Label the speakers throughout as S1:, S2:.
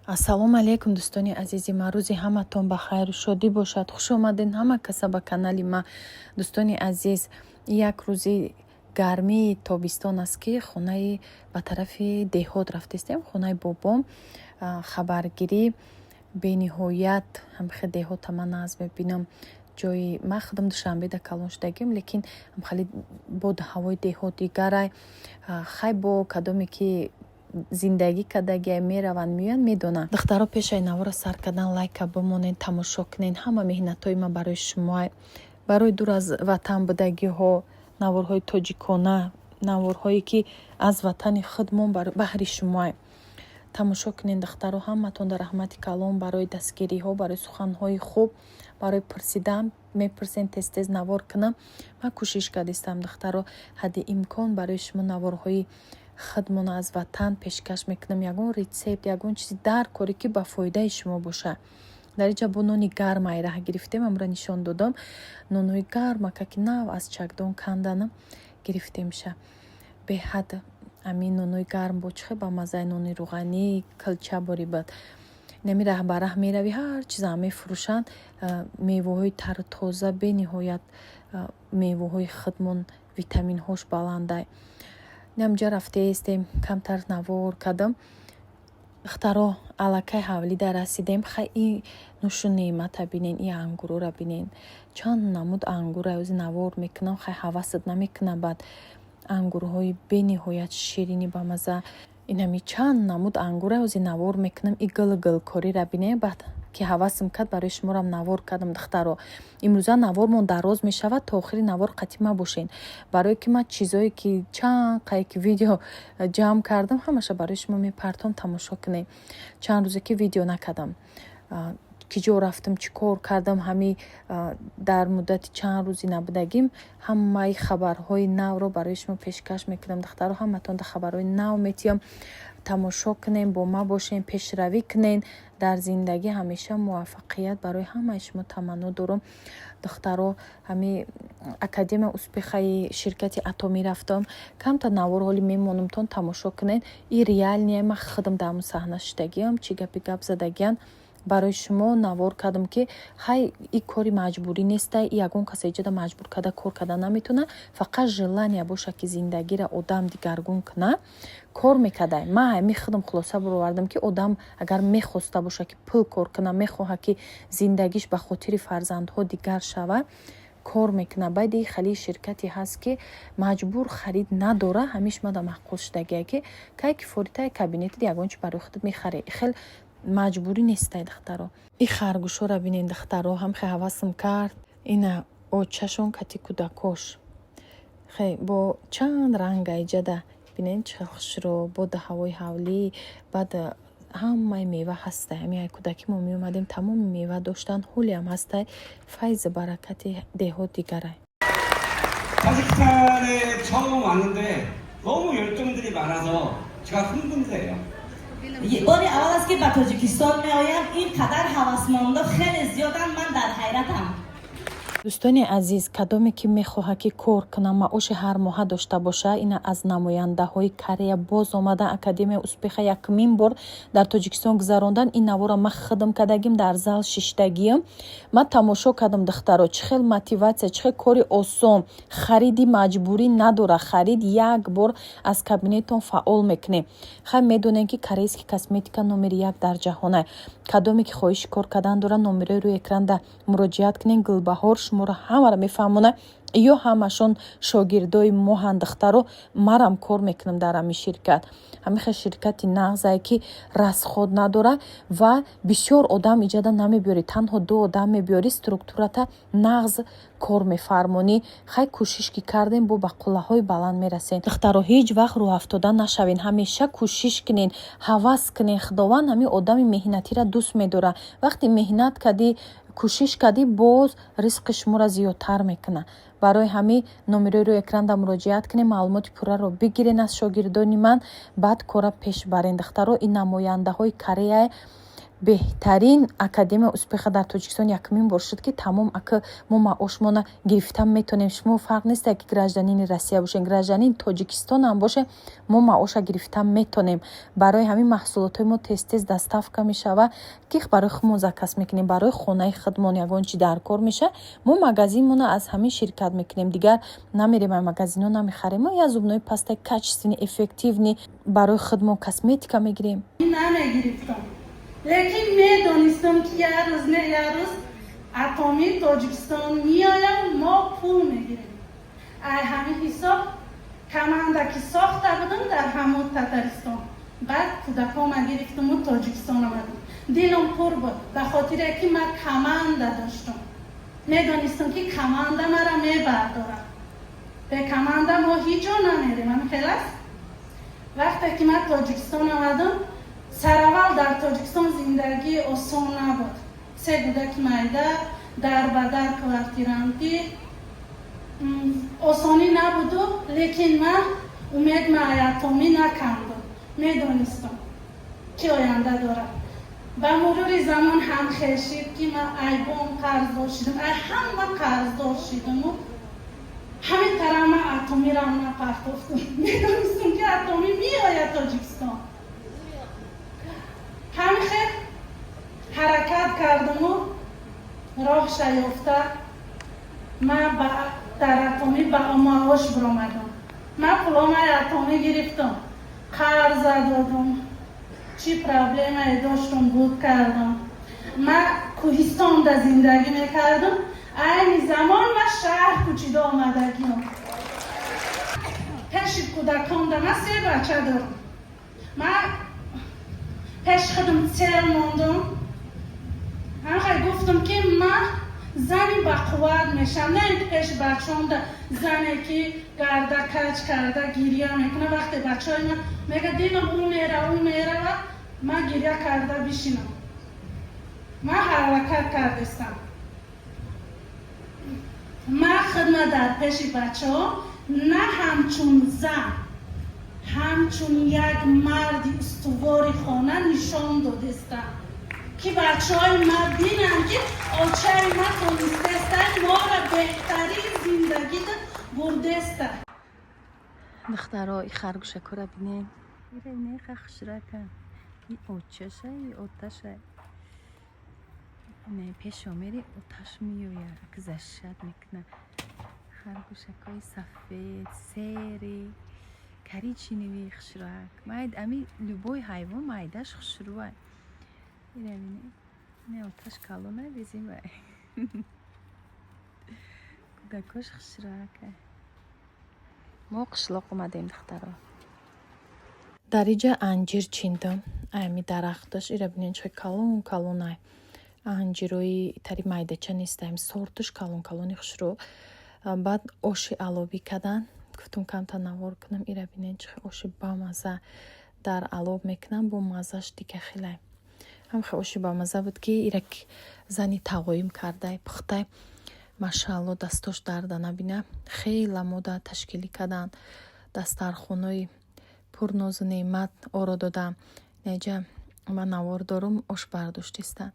S1: Ассалому алайкум, дӯстони азизи ман. Рӯзи ҳаматон ба хайру шодӣ бошад. Хуш омадед ҳама каса ба канали ман. Дӯстони азиз, як рӯзи гармии тобистон аст, ки хонаи ба тарафи деҳот рафтестем, хонаи бобом хабаргирӣ. Бениҳоят ҳамхел деҳота ман нағз мебинам. Ҷои ман худам Душанбеда калон шудагим, лекин ҳамхели боду ҳавои деҳот дигарай. Хай, бо кадоме ки зиндагӣ кардагиай, мераванд, меоянд, медонанд. Духтаро, пешаи навора сар кардан лайка бимонед, тамошо кунед. Ҳама меҳнатҳои ман барои шумоай, барои дур аз ватан будагиҳо, наворҳои тоҷикона, наворҳое ки аз ватани худмон, баҳри шумоай. Тамошо кунед, духтаро. Ҳаматон дар раҳмати калон барои дастгириҳо, барои суханҳои хуб, барои пурсидан. Мепурсен тез тез навор кунам. Ман кӯшиш кардистам, духтаро, ҳадди имкон барои шумо наворҳои худмон аз ватан пешкаш мекунам. Ягон рецепт, ягон чизи дар коре ки ба фоидаи шумо бошад. Дар инҷа бо нони гарм айраҳ гирифтем, амра нишон додам. Нонҳои гармака, ки нав аз чакдон канданам гирифтемша. Беҳад ҳамин нонҳои гарм бо чӣ хел ба маззаи нони руғанӣ, килча борӣ буд. Инами раҳ ба раҳ меравӣ, ҳар чизам мефурӯшанд, меваҳои тару тоза, бениҳоят меваҳои худмон витаминҳош баландай. Инамҷа рафтаестем, камтар навор кардам. Духтаро, аллакай ҳавлида расидем. Хай, и нӯшу неъмата бинен, и ангурора бинен, чанд намуд ангура. Ози навор мекунам, хай, ҳавасат намекунам. Баъд ангурҳои бениҳоят ширини бамазза, инами чанд намуд ангура. Ози навор мекунам, и гулу гулкориро бинен. Баъд ки ҳавасам кард, барои шуморам навор кардам. Духтаро, имрӯза навормон дароз мешавад, то охири навор қатъӣ мабошед, барое ки ман чизое ки чанд қае ки видео ҷамъ кардам, ҳамаша барои шумо мепартом, тамошо кунед. Чанд рӯзе ки видео накардам, ки ҷо рафтам, чӣ кор кардам, ҳами дар муддати чанд рӯзи набудагим ҳамаи хабарҳои навро барои шумо пешкаш мекунам. Духтаро, ҳаматон да хабарҳои нав метиҳам. Тамошо кунем, бо ма бошем, пешравӣ кунем дар зиндагӣ. Ҳамеша муваффақият барои ҳамаи шумо таманно дорам. Духтаро, ҳами Академия успехаи ширкати Атомӣ рафтам. Камтар навор ҳоли мемонумтон, тамошо кунед. И реальный ма худам дар ҳамун саҳна шидагиам, чӣ гапи гап задагиан, барои шумо навор кардам, ки хай, и кори маҷбурӣ нестай, ягон каса иҷода маҷбур карда кор карда наметавонад. Фақат желание бошад, ки зиндагиро одам дигаргун кунад, кор мекардай. Ман ҳами худам хулоса баровардам, ки одам агар мехоста бошад, ки пул кор кунад, мехоҳад, ки зиндагиш ба хотири фарзандҳо дигар шавад, кор мекунад. Баъди хали ширкате ҳаст, ки маҷбур харид надора. Ҳамиш мада маъқул шудагия, ки кай ки форитаи кабинетит, ягон чи барои худат мехарӣ, хел маҷбурӣ нестай. Духтаро, и харгӯшҳоро бинед. Духтаро, ҳам хе ҳавасм кард. Ина очашон кати кӯдакош, хе бо чанд ранга иҷада бинед, чӣ хел хушрӯ. Боду ҳавои ҳавлӣ, баъд ҳамаи мева ҳастай. Ҳами ай кӯдакӣ мо меомадем, тамоми мева доштанд, ҳолиам ҳастай. Файзу баракати деҳот дигарай.
S2: 카자흐스탄에 처음 왔는데 너무 열정들이 많아서 제가 흥분돼요.
S3: Бори аввал аст, ки ба Тоҷикистон меоям. Ин қадар ҳавасмандо хеле зиёданд, ман дар ҳайратам.
S1: Дӯстони азиз, кадоме ки мехоҳад, ки кор кунад, маоши ҳармоҳа дошта бошад, ина аз намояндаҳои Корея боз омадан. Академия успеха якумин бор дар Тоҷикистон гузарондан. Ин навора ман хидм кардагим, дар зал шиштагиам ман тамошо кардам. Духтаро, чӣ хел мотиватсия, чӣ хел кори осон, хариди маҷбурӣ надорад. Харид як бор аз кабинетон фаъол мекунем. Хай, медонем, ки корейский косметика номери як дар ҷаҳона. Кадоме ки хоҳиши кор кардан дорад, номерои рӯи экранда муроҷиат кунед. Гулбаҳор шуморо ҳамаро мефаҳмонад. Ё ҳамашон шогирдои моҳанд. Духтаро, марам кор мекунам дар ҳамин ширкат. Ҳамин хел ширкати нағзае, ки расход надорад ва бисёр одам иҷода намебиёрӣ, танҳо ду одам мебиёрӣ, структурата нағз кор мефармонӣ. Хай, кӯшиш ки кардем, бо ба қуллаҳои баланд мерасем. Духтаро, ҳеҷ вақт рӯҳафтода нашавед, ҳамеша кӯшиш кунед, ҳавас кунед. Худованд ҳамин одами меҳнатиро дӯст медорад. Вақте меҳнат кардӣ, кӯшиш кардӣ, боз ризқи шуморо зиёдтар мекунад. Барои ҳамин номерои рӯи экранда муроҷиат кунед, маълумоти пурраро бигирен аз шогирдони ман, баъд кора пеш барен. Духтаро, ин намояндаҳои Кореяе. Беҳтарин Академия успеха дар Тоҷикистон якумин бор шуд, ки тамом ака мо маошмона гирифта метонем. Шумо фарқ нест, ки гражданини Россия бошем, гражданини Тоҷикистонам бошем, мо маоша гирифта метонем. Барои ҳамин маҳсулотҳои мо тез тез доставка мешава, ки барои худмон заказ мекунем, барои хонаи худмон ягон чи дар кор меша, мо магазинмона аз ҳамин ширкат мекунем, дигар намерем, ай магазинҳо намехарем. Мо як зубной пастаи качественный, эффективный, барои худмон косметика мегирем.
S4: Намегирифтам, лекин медонистам, ки як рӯз не як рӯз Атоми Тоҷикистон меоям, мо пул мегирем. Ай ҳамин ҳисоб команда ки сохта будам дар ҳамон Татаристон, баъд кӯдакома гирифтаму Тоҷикистон омадам. Дилам пур буд, ба хотире ки ман команда доштам, медонистам, ки команда мара мебардорад. Бе команда мо ҳеҷ ҷо намерем. Ҳамин хел аст. Вақте ки ман Тоҷикистон омадам, сараввал дар Тоҷикистон зиндагӣ осон набуд. Се кӯдаки майда, дар ба дар, квартирантӣ, осонӣ набуду, лекин ман умед Атомӣ накандум. Медонистам, ки оянда дорад. Ба мурури замон ҳам хешид, ки ман айбом қарздор шидам, ай ҳама қарздор шидаму ҳамин тараф ман Атомирам напартофтам. Медонистам, ки Атомӣ меояд Тоҷикистон. Ҳамин хел ҳаракат кардаму роҳша ёфта, ман дар Атомӣ ба маош биромадам. Ман пуломаи Атомӣ гирифтам, қарза додам, чӣ проблемае доштам, буд кардам. Ман кӯҳистонда зиндагӣ мекардам, айни замон ман шаҳр кӯчида омадагиам. Пеши кӯдаконда, ман се бача дорам, ман пеш худам цель мондам. Ҳамхай гуфтам, ки ман зани бақувват мешам, на ин ки пеши бачаонда зане ки гарда каҷ карда гирья мекуна. Вақте бачаҳои ман мега: «Дилам ӯ мера, ӯ мерава», ман гирья карда бишинам. Ман ҳаракат кардистам. Ман хидмат дар пеши бачаҳо на ҳамчун зан, ҳамчун як марди устувори хона нишон додистам, ки бачаҳои ман бинанд, ки очаи ман тонистеста моро беҳтарин зиндагида бурдеста.
S1: Духтаро, и харгӯшакора бинем. Ира неха хушрака. И очаша, и оташа. Не, пешо мери, оташ меояд, защищать мекуна. Харгӯшакҳои сафед, серый, коричневый хушрак. Майд ами любой ҳайвон майдаш хушрӯай. Ира бинем. Не, оташ калона безима. Кӯдакош хушрака. Мо қишлоқ омадем, духтаро. Дар иҷа анҷир чиндам. Ами дарахташ ира бинен, чӣ калон калонай. Анҷирои тари майдача нестаем, сортуш калон калони хушрӯ. Баъд оши алобӣ кадан. Гуфтум, камтар навор кунам. Ира бинен, чӣ оши бамаза дар алоб мекунам, бо маззаш дига хелай. Ҳамхе оши бамаза буд, ки ира зани тағоим кардай, пухтай. Машаалло, дастош дарда набина. Хела мода ташкилӣ карданд. Дастархонои пурнозу неъмат оро додам. Неҷа ман навор дорум, ош бардоштистанд.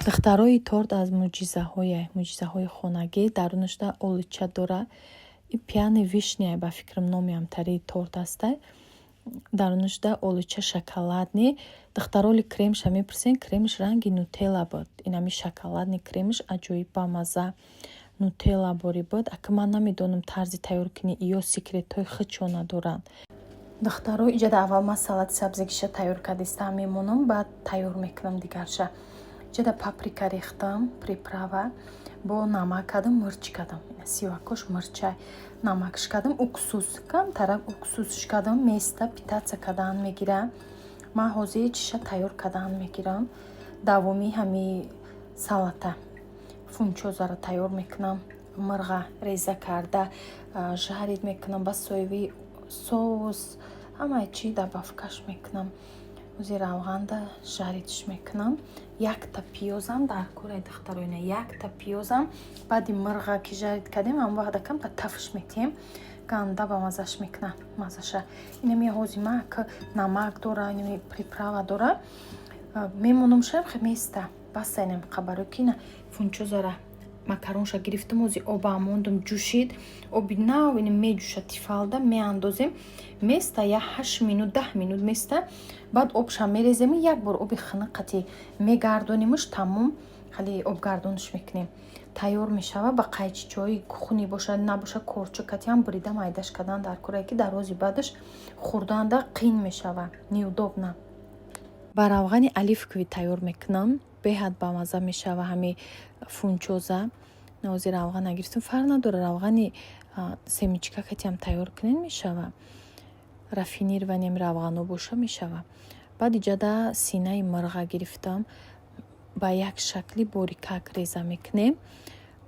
S1: Духтарои, торт аз мӯъҷизаҳои хонагӣ. Дарунашда олуча дора. И пьяный вишня, ба фикрам, номи ҳамтарии торт ҳастай. Дарунашда олуча шоколадный. Духтароли, кремша мепурсен, кремаш ранги нутелла буд. Инами шоколадный кремаш аҷоиб бамазза, нутелла борӣ буд. Ака, ман намедонам, тарзи тайёр кунӣ ё секретҳои худшона доранд. Духтаро, иҷода аввал ман салати сабзигиша тайёр кардистам, мемонам, баъд тайёр мекунам дигарша. Иҷода паприка рехтам, приправа бо намак кардам, мирч кардам, сивакош мирчай, намакш кардам, уксус, камтарак уксусш кардам. Места питаться кардан мегирам. Ман ҳозир чиша тайёр кардан мегирам. Давоми ҳами салата фунчозаро тайёр мекунам. Мирға реза карда, жарить мекунам, ба соевый соус ҳамаи чӣ добавкаш мекунам. Ози равғанда жаритьш мекунам. Якта пиёзам дар кораи, духтаро, ина якта пиёзам. Баъди мирға ки жарить кардем, ҳамон вақта камта тафш метиҳем, ганда ба маззаш мекунам, маззаша. Инами ҳози ма к намак дора, инами приправа дора, мемонамшам, хе места, баса. Инами барои ки ина фунчозара, макаронша гирифтам, ози оба мондум, ҷӯшид, оби нав ина меҷӯшад, тифалда меандозем, места, я 8 минут, 10 минут места. Баъд обша мерезем, як бор оби хунук қати мегардонимш, тамом, хеле обгардонш мекунем, тайёр мешава. Ба қайчичои кухни бошад, набошад, корча катиам бурида майдаш кардан дар корае, ки дар рӯзи баъдаш хӯрданда қин мешава, неудобно. Ба равғани оливковый тайёр мекунам, беҳад бамазза мешава ҳами фунчоза. Нози равған нагирифтем, фарқ надора, равғани семечка катиам тайёр кунем, мешава. Рафинированный равғано боша, мешава. Баъд иҷада синаи мирға гирифтам, ба як шакли борикак реза мекунем.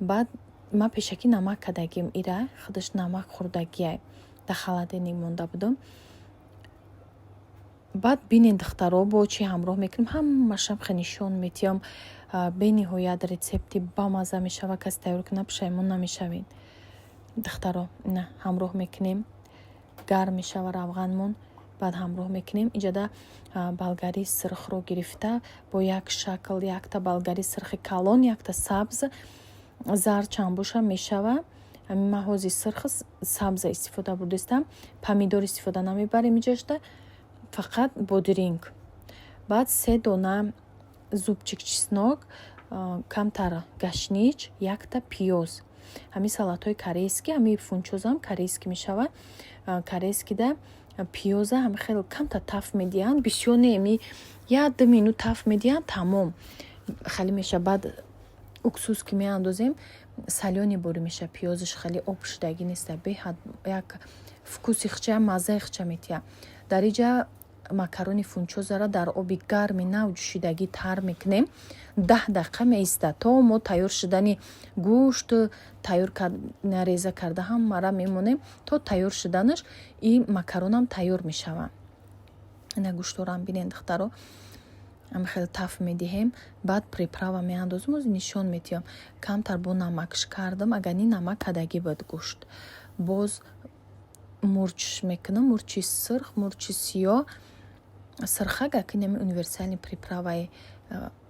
S1: Баъд ман пешакӣ намак кардагим, ира худаш намак хӯрдагиай, дар холодильник монда будам. Баъд бинед, духтаро, бо чӣ ҳамроҳ мекунем, ҳамашам хе нишон метиҳам. Бениҳоят рецепти бамазза мешава, касе тайёр кунад, пушаймон намешавед. Духтаро, ина ҳамроҳ мекунем, гарм мешава равғанмон, баъд ҳамроҳ мекунем. Иҷода болгари сирхро гирифта, бо як шакл, якта болгари сирхи калон, якта сабз, зард чанд боша, мешава. Ҳамин ман ҳози сирх, сабза истифода бурдистам. Помидор истифода намебарем иҷошта, фақат бодиринг. Баъд се дона зубчик чеснок, камтар гашнич, якта пиёз. Ҳамин салатҳои корейский, ҳамин фунчозам корейский мешавад. Корейскийда пиёза ҳами хеле камтар таф медиҳанд, бисёр не, ами 1-2 минут таф медиҳанд, тамом, хеле мешавад. Баъд уксус ки меандозем, солёный борӣ мешавад пиёзаш, хеле об шудагӣ неста, беҳад як вкуси хча, маззаи хча метиҳад. Дар иҷа макарони фунчозаро дар оби гарми нав ҷӯшидагӣ тар мекунем, 10 дақиқа меистад, то мо тайёр шудани гӯшт тайёр реза карда ҳамара мемонем, то тайёр шуданаш и макаронам тайёр мешавад. Ина гӯшторам бинед, духтаро, ами хеле таф медиҳем, баъд приправа меандозем. Ози нишон метиҳам. Камтар бо намакш кардам, агар ни намак кардагӣ буд гӯшт. Боз мурчш мекунам, мурчи сирх, мурчи сиёҳ. Сирхак акинами универсальный приправаи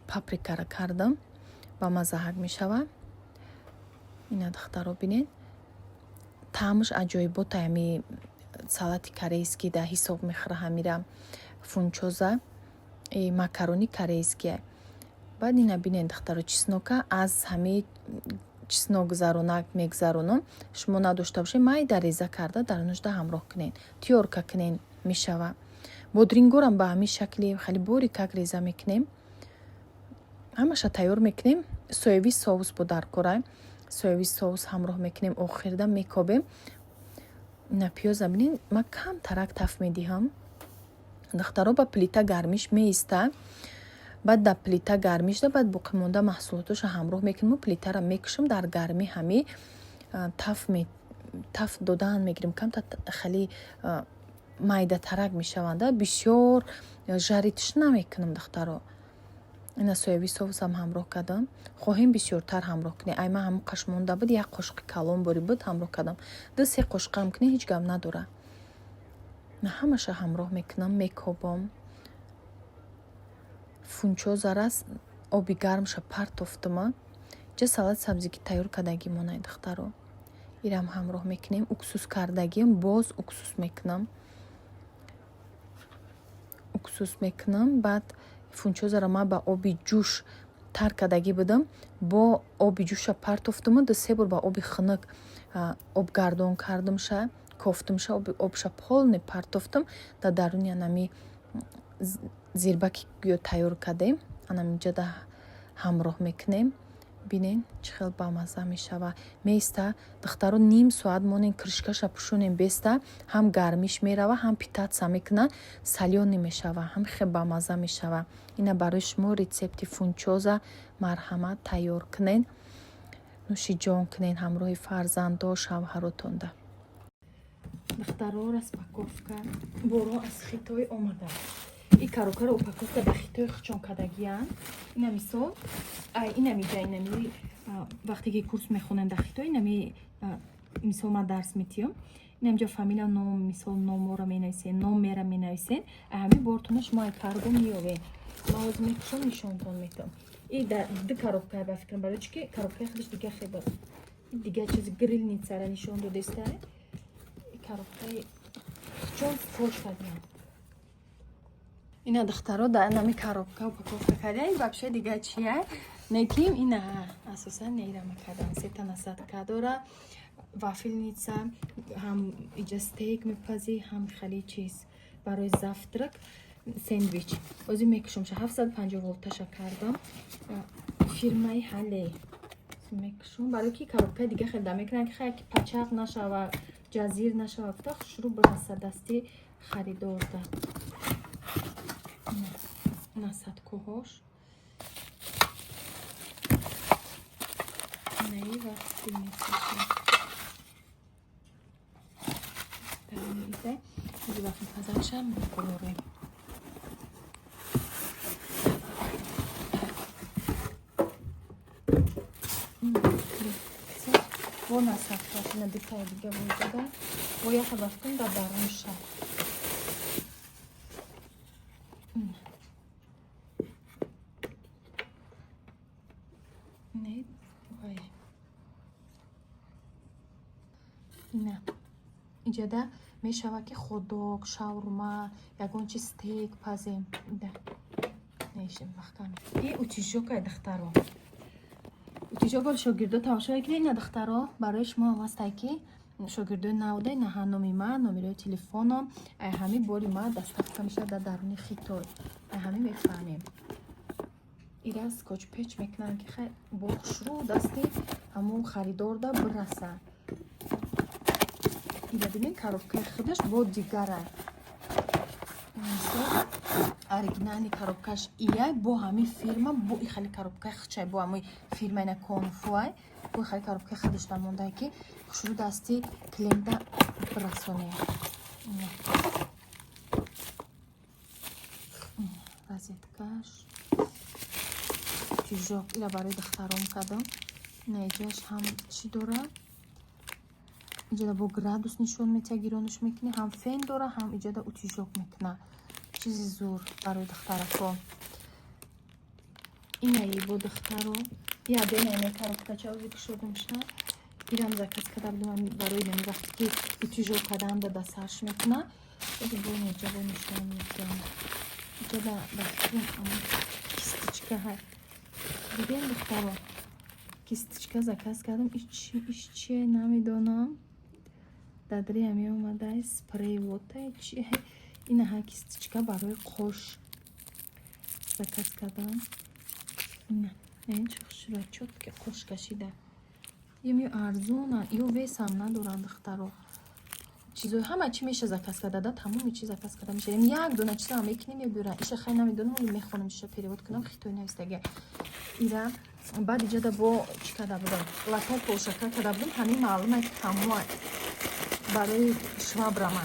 S1: паприкара кардам, ба маззаҳак мешавад. Ина, духтаро, бинед, таъмаш аҷоибота. Ами салати корейский да ҳисоб мехӯра ҳамира фунчоза, макарони корейские. Баъд ина бинед, духтаро, чеснока аз ҳами чеснок гузаронак мегузаронам. Шумо надошта бошед, майда реза карда дар нужда ҳамроҳ кунед, тёрка кунед, мешавад. Бодирингорам ба ҳамин шакли хеле борикак реза мекунем. Ҳамаша тайёр мекунем. Соевый соус бо дар кора, соевый соус ҳамроҳ мекунем, охирда мекобем. Ина пиёза бинед, ман камтарак таф медиҳам. Духтаро, ба плита гармиш меиста. Баъд дар плита гармӣ шуда, баъд боқимонда маҳсулоташро ҳамроҳ мекунему плитаро мекушем. Дар гармӣ ҳами таф додан мегирем, камтар хеле майдатарак мешаванда, бисёр жаритьш намекунам. Духтаро, ина соевый соусам ҳамроҳ кардам. Хоҳем, бисёртар ҳамроҳ кунем. Ай ман ҳамон қаш монда буд, як қошуқи калон борӣ буд, ҳамроҳ кардам. Ду се қошуқам кунем, ҳеҷ гап надорад. Ҳамаша ҳамроҳ мекунам, мекобам. Фунчозара Оби гармша партофтума. Ҷа салат сабзӣ ки тайёр кардагӣ монай, духтаро. Ирам ҳамроҳ мекунем. Уксус кардагиам, боз уксус мекунам. Уксус мекунам, баъд фунчозаро ман ба оби ҷӯш тар кардагӣ будам, бо оби ҷӯша партофтуму ду-се бор ба оби хунук обгардон кардумша, кофтумша, обша полный партофтум. Дар даруни анами зирбаки гӯё тайёр кардем, анаминҷода ҳамроҳ мекунем. Бинен, чӣ хел бамазза мешава. Меиста, духтаро, ним соат монен, крышкаша пӯшонем, беста, ҳам гармиш мерава, ҳам питаться мекуна, солёный мешава, ҳам хел бамазза мешава. Ина барои шумо рецепти фунчоза. Марҳамат, тайёр кунен, нӯши ҷон кунен ҳамроҳи фарзандо, шавҳаротонда. Духтаро, распаковка боро аз Хитой омада. И коробкаро упаковка ба Хитой хучон кардагиянд. Ина мисол, инамиҷа, инами вақте ки курс мехонем дар Хитой, инами мисол ман дарс метиҳам, инамиҷа фамилия, ном, мисол номоро менависен, номера менависен, ҳами бортона шумо ай карго меёвен. Ман ҳозир мекушам, нишонтон метиҳам. И ду коробка ба фикрам, барои чӣ ки коробкаи худаш дига хеб, дига чиз грильницара нишон додеста. Коробкаи чон скотч кардиям. Ина, духтаро, дар нами коробка упаковка кардем. Вообще дига чия неким, ина асосан нейрама кардан. Сета насадка дора, вафельница, ҳам иҷа стейк мепазӣ, ҳам хеле чиз барои завтрак, сэндвич. Ҳозир мекушам. 750 волташа кардам, фирмаи Ҳале. Мекушам, барои ки коробкаи дига хелда мекунам, ки хай ки пачақ нашава, ҷазир нашава, гуфта хушрӯ бираса дасти харидорда. Насадкоҳош наи вафельницаша даруни ида вафелпазакша мегузорем. Бо насадкош ина дутаи дига вуҷуда, бо яха бафкун дар дарунша. Не, вай. Ина иҷода мешавад, ки хот-дог, шаурма, ягон чи стейк пазем. Да маҳкам. И утюжокай, духтаро, утюжокро шогирдо тамошо мекунед. Ина, духтаро, барои шумо ҳам ҳастай, ки шогирдои навда, ина номи ман, номерои телефоном, ай ҳами бори ма доставка мешавад дар даруни Хитой. Ай ҳами мефаҳмем. Ира скотч печ мекунанд, ки хай бо хушрӯ дасти ҳамун харидорда бираса. Ира бинед, коробкаи худаш бо дигара. Мисол, оригинальный коробкаш ияй, бо ҳамин фирма, бо и хали коробкаи хучай, бо ҳамин фирма, ина Конфуай, бо хали коробкаи худаш намондае, ки хушрӯ дасти клиента бирасонем. Ина розеткаш, утюжок. Ира барои духтаром кардам. Ина иҷояш ҳам чӣ дорад? Иҷода бо градус нишон метиҳад, гирониш мекунӣ, ҳам фен дора, ҳам иҷода утюжок мекуна. Чизи зур барои духтарако. Инаи бо, духтаро, яденаи коробкача ози кушодумша. Ирам заказ карда будам барои нами вақте ки утюжок кардан да дастарш мекуна. Бо неҷа бо нишон метиҳам. Иҷода ба фикрам кисточка ҳай. Дидем, духтаро, кисточка заказ кардам. Иш чие, намедонам. Дадрия меомадай, спрей вотай чи. Инаҳа кисточка барои қош заказ кардам. Ина ин чӣ хушрӯ, чётко қош кашида. Ё арзонанд, ё весам надоранд, духтаро. Чизои ҳама чӣ меша заказ карда, да тамоми чиз заказ карда меша. Як дона чизам мекунем, мебиёрам. Иша хай намедонам, ҳоли мехонам, иша перевод кунам, хитой навистага. Ира баъд иҷода бо чӣ карда будам? Латай полшакар карда будам, ҳамин маълума, ки ҳамоа барои швабрама.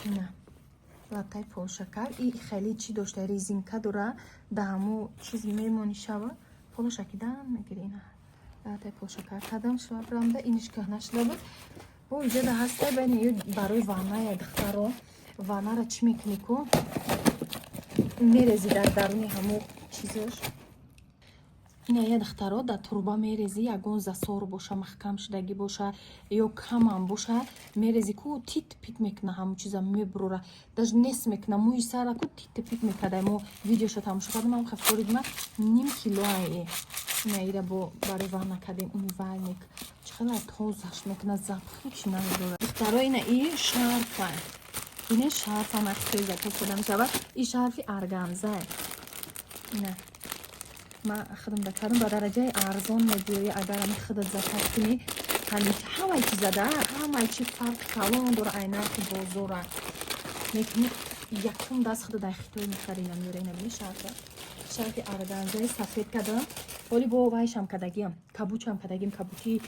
S1: Ина латай полшакар и хеле чӣ дошта, резинка дора, да ҳамо чиз мемонӣ шава, пола шакидан мегири. Ина латай полшакар кардам швабрамда, иниш кӯҳна шуда буд. Бо иҷода ҳастай байни ё барои ванная, духтаро. Ваннара чӣ мекунӣ ку? Мерези дар даруни ҳамо чизош. Ина я, духтаро, дар турба мерези, ягон засор боша, маҳкам шудагӣ боша ё камам боша, мерези ку, тит пит мекуна, ҳамон чиза мебурора, даже нес мекуна мӯи сара ку, тит пит мекарда. Мо видеошо тамошо кардем, ам хафорид ма ним кило ае. Ина ира бо барои ванна кардем, умывальник чӣ қадар тозаш мекуна, запах чи намедорад. Духтаро, ина и шарфа, ина шарфа махсуси заказ карда мешавад. И шарфи органза, ина ма худам да кардам, ба дараҷаи арзон мебиёӣ, агар ами худат заказ кунӣ. Ҳами ҳамаи чи зада, ҳамаи чи фарқ калон дора ай нархи бозора. Мекунӣ, якум даст худат ай Хитой мехарӣ. Ина меёра, ина бини, шарфа, шарфи органзаи сафед кардам. Ҳоли бо вайшам кардагиам, кабучам кардагим, кабути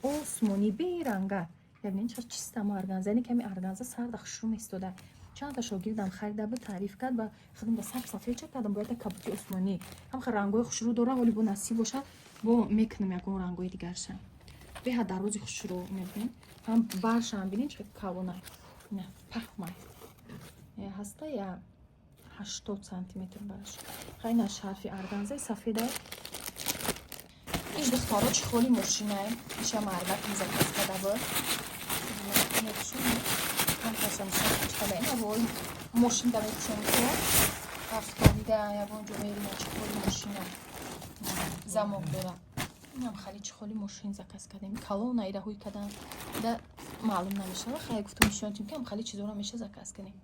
S1: осмонӣ беранга. Ябинен, ча чистамо органза. Ини ками органза сарда хушрӯ месtoда. Чандта шогирдам харида буд, таъриф кард, ба худам ба сак сафедча кардам, бояд кабути осмонӣ. Ҳамха рангҳои хушрӯ дора. Ҳоли бо насиб боша, бо мекунам ягон рангҳои дигарша. Беҳад дар рӯзи хушрӯ. Мебинен, ҳам баршам бинен, чӣ калона, ина паҳмай ҳаста, я 80 сантиметр бараш. Хайна шарфи органзаи сафеда. Иш, духтаро, чехоли мошинае. Иша мардакам заказ карда буд. Ина вой, мошинда мепӯшем ко, рафтонида ягон ҷо мерина, чехоли мошина замок дора. Инам хали чехоли мошин заказ кардем. Калона ира ҳуй кадан да маълум намешава. Хай, гуфтум, нишонтим, ки ам хали чизоро меша заказ кунем.